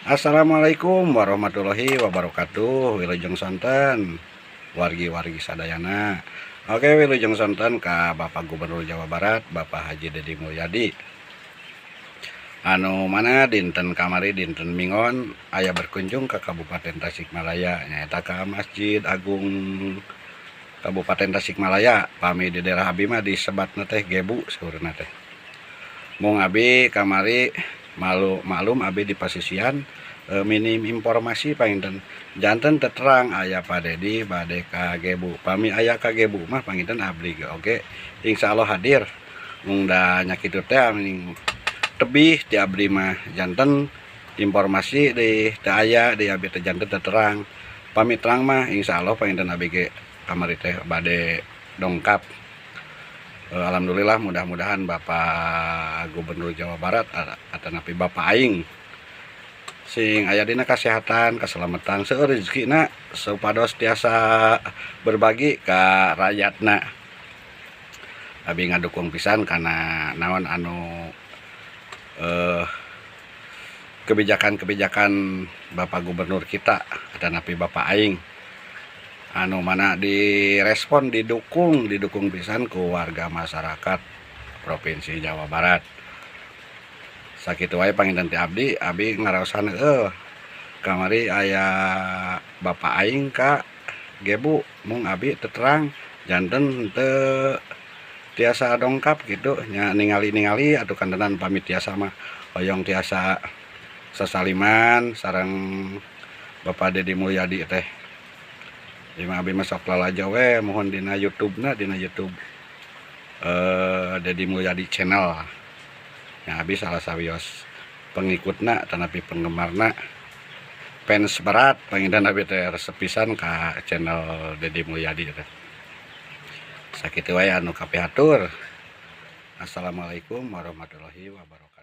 Assalamualaikum warahmatullahi wabarakatuh. Wilujeng sonten, wargi-wargi sadayana. Oke, wilujeng sonten ka Bapak Gubernur Jawa Barat, Bapak Haji Dedi Mulyadi, anu mana dinten kamari, dinten Minggon, aya berkunjung ke Kabupaten Tasikmalaya, nyaeta ka Masjid Agung Kabupaten Tasikmalaya. Pami di daerah abi mah disebatna teh Gebu saurna teh. Mung abi kamari malu, maklum abi di pasisian, minim informasi panginten, janten teu terang aya Pak Dedi bade ka Gebu. Pami aya ka Gebu mah panginten abdi ge oge insyaallah hadir. Mung da nya kitu teh, mending tebih ti abdi mah, janten informasi di teu aya di abi teh, janten teu terang. Pami terang mah insyaallah panginten abi ge kamari teh bade dongkap. Alhamdulillah, mudah-mudahan Bapak Gubernur Jawa Barat atanapi Bapak aing sing aya dina kesehatan, keselamatan, seueur rezekina, supados tiasa berbagi ka rakyatna. Abi ngadukung pisan kana naon anu kebijakan-kebijakan Bapak Gubernur kita atanapi Bapak aing, anu mana direspon, didukung, didukung pisan ku warga masyarakat Provinsi Jawa Barat. Sakitu wae panginten ti abdi. Abi ngaraosan kamari aya Bapak aing ka Gebu, mung abi teu terang, janten teu tiasa dongkap gitu nya, ningali-ningali atuh kantenan. Pami tiasa mah hoyong tiasa sasaliman sareng Bapak Dedi Mulyadi teh. Ieu mah abi mah sok lalajo we, mohon dina YouTube na, dina YouTube Dedi Mulyadi Channel nya. Abi salah sawios pengikutna tanapi penggemarna, fans berat panginten abi teh, resep pisan ka channel Dedi Mulyadi teh. Sakitu wae anu kapihatur. Assalamualaikum warahmatullahi wabarakatuh.